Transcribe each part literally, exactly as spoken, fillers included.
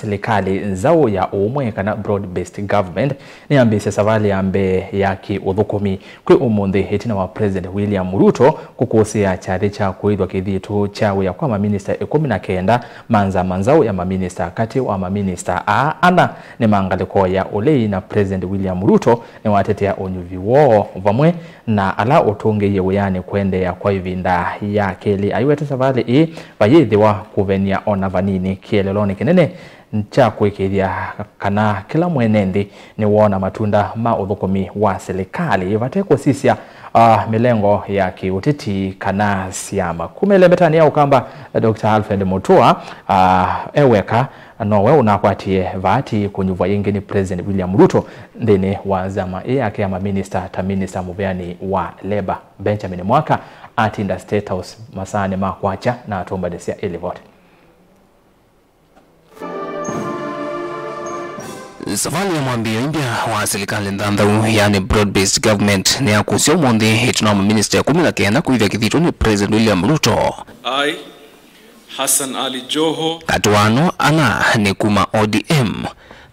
Silikalĩ nzaũ ya ũũmwe, kana broad-based government, nĩyambĩĩsye savalĩ ya mbee ya kĩ-ũthũkũmi kwĩ ũmũnthĩ, ĩtina wa President William Ruto kũkũsĩĩa kyathĩ kya kũĩthw'a kĩthitũ kya wĩa kwa maminista ĩkũmi na kenda ma nzama nzaũ ya maminista. Katĩ wa maminista aa ana nĩ ma ngalĩko ya ũlei, na President William Ruto nĩwatetea ũnyuvi woo vamwe na ala ũtũngĩie wĩanĩ kũendeea kwa ĩvinda ya kelĩ. Aiweta savalĩ ĩĩ vayĩthĩwa kũvenia o na vanini kĩeleelonĩ kĩnene kya kũĩkĩĩthya kana kĩla mwene nthĩ nĩwoona matunda ma ũthũkũmi wa silikalĩ vate kũsisya, ah, mĩlengo ya kĩũteti kana syama. Kuma ĩlembetanĩ ya Ũkamba, Doctor Alfred Mutua, ah, e weka nowe ũnakwatie vaati kũnyuvwa yĩngĩ nĩ President William Ruto nthĩnĩ wa nzama ĩ yake ya maminista ta minista mũveani wa Labour. Benjamin Mwaka atinda State House masaanĩ ma kwakya na atũmbanĩsya ĩlivoti. Savalĩ ya mwambĩĩo ĩmbya wa silikalĩ nthanthau, yaani broad-based government, nĩyakũsya ũmũnthĩ ĩtina wa maminista ĩkũmi na kenda kũĩthya kĩthitũ nĩ President William Ruto. I, Hassan Ali Joho. Katĩ wa ano ana nĩ kuma O D M,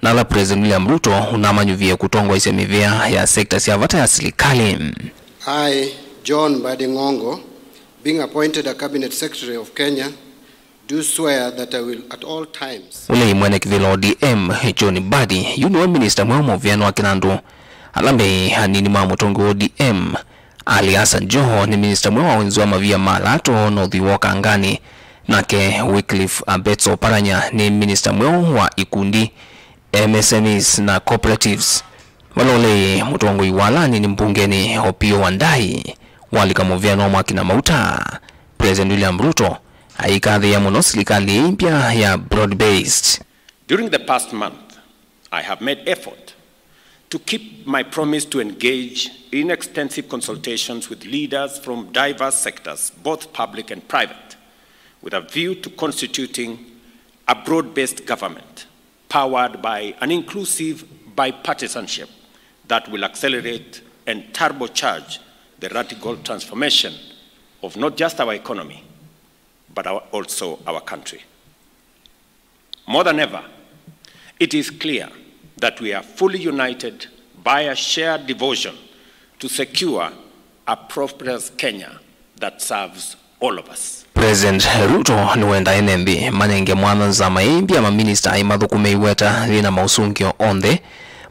na ala President William Ruto ũnamanyuvie kũtongoesya mĩvĩa ya sekta sya vata ya silikalĩ. I, John Mbadi Ng'ongo, being appointed a Cabinet Secretary of Kenya, do swear that I will at all times. Ũlei mwene kĩvĩla O D M, John Mbadi, yu nĩwe minista mweũ mũveani wa kĩnandũ. Ala mbee anini ma mũtongoi wa O D M, Ali Hassan Joho nĩ minista mweũ wa ũnzi wa mavia ma alato na ũthwii wa ũkanganĩ, nake Wycliffe Abetso Oparanya nĩ minista mweũ wa ikundi, M S M Es na cooperatives. Vala ũlei mũtongoi wa ala anini mbungenĩ Opiyo Wandayi walika mũveani wa mwaki na mauta, President William Ruto aikathĩĩa mũno silikalĩ ĩĩ mpya ya broad-based. During the past month, I have made effort to keep my promise to engage in extensive consultations with leaders from diverse sectors, both public and private, with a view to constituting a broad-based government powered by an inclusive bipartisanship that will accelerate and turbocharge the radical transformation of not just our economy, but our, also our country. More than ever, it is clear that we are fully united by a shared devotion to secure a prosperous Kenya that serves all of us. President Ruto nĩwenda ene nthĩ manenge mwanya nzama ĩĩ mpya maminista aĩ mathũkũme iweta yĩna maũsũngĩo onthe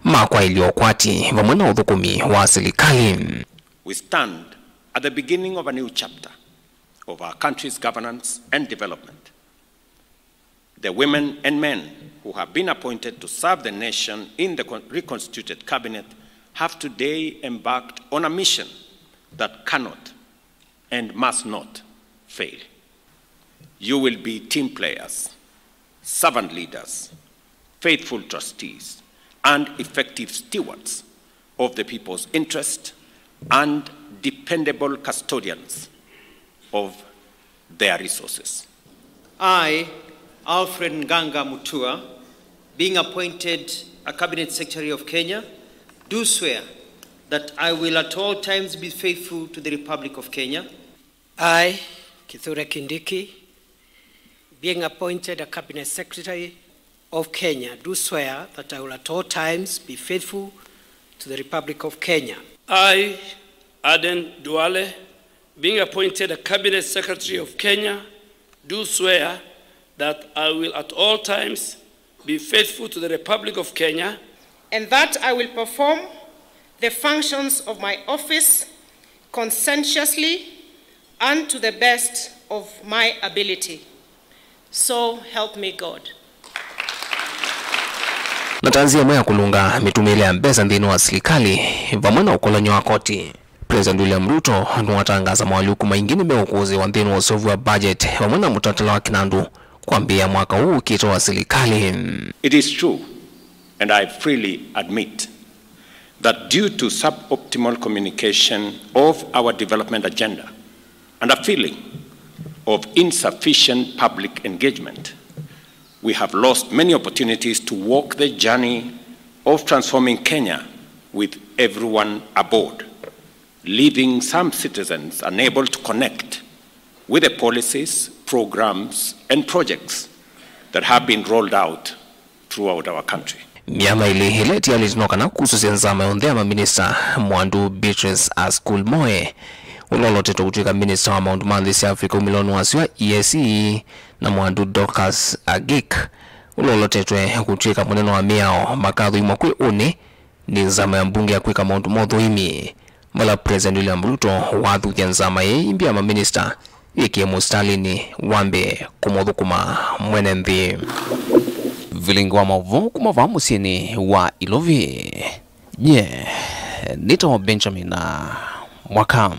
ma kwaĩlya ũkwati vamwe na ũthũkũmi wa silikalĩ. We stand at the beginning of a new chapter of our country's governance and development. The women and men who have been appointed to serve the nation in the con-, reconstituted cabinet have today embarked on a mission that cannot and must not fail. You will be team players, servant leaders, faithful trustees, and effective stewards of the people's interest and dependable custodians of their resources. I, Alfred Nganga Mutua, being appointed a Cabinet Secretary of Kenya, do swear that I will at all times be faithful to the Republic of Kenya. I, Kithure Kindiki, being appointed a Cabinet Secretary of Kenya, do swear that I will at all times be faithful to the Republic of Kenya. I, Aden Duale, being appointed a Cabinet Secretary of Kenya, do swear that I will at all times be faithful to the Republic of Kenya. And that I will perform the functions of my office conscientiously and to the best of my ability. So help me God. Na ta nzĩa ĩmwe ya kũlũnga mĩtũmĩĩle ya mbesa nthĩnĩ wa silikalĩ vamwe na ũkolany'o wa koti, President William Ruto nĩwatangaasa moalyũku maingĩ nĩmeũkũsĩĩwa nthĩnĩ wa ũseũvi wa budget vamwe na mũtalatala wa kĩnandũ kwambĩĩa mwaka ũũ ũkĩte wa silikalĩ. It is true, and I freely admit, that due to suboptimal communication of our development agenda and a feeling of insufficient public engagement, we have lost many opportunities to walk the journey of transforming Kenya with everyone aboard, leaving some citizens unable to connect with the policies, programs, and projects that have been rolled out throughout our country. Myaka ĩlĩ ĩla ĩtialĩte no kana kusũsya nzama yonthe ya maminista, Mwandu Beatrice Askul Moe, ũla ũlotetwe kũtw'ĩka minista wa maũndũ ma nthĩ sya Africa umĩlonĩ wa sua E A C, na Mwandu Dorcas Agik, ũla ũlotetwe kũtw'ĩka mũnene wa mĩao, makathũimwa kwĩ ũnĩ nĩ nzama ya mbunge ya kwĩka maũndũ ma ũthũimi, vala President William Ruto wathuthya nzama ĩĩ ĩmbya ya maminista yĩkĩe mũsitalĩnĩ wa mbee kũmũthũkũma mwene nthĩ. Vilingi wa maũvoo kuma vaa mũsyĩnĩ wa Ilovi. Nye nĩtawa Benjamin Mwaka.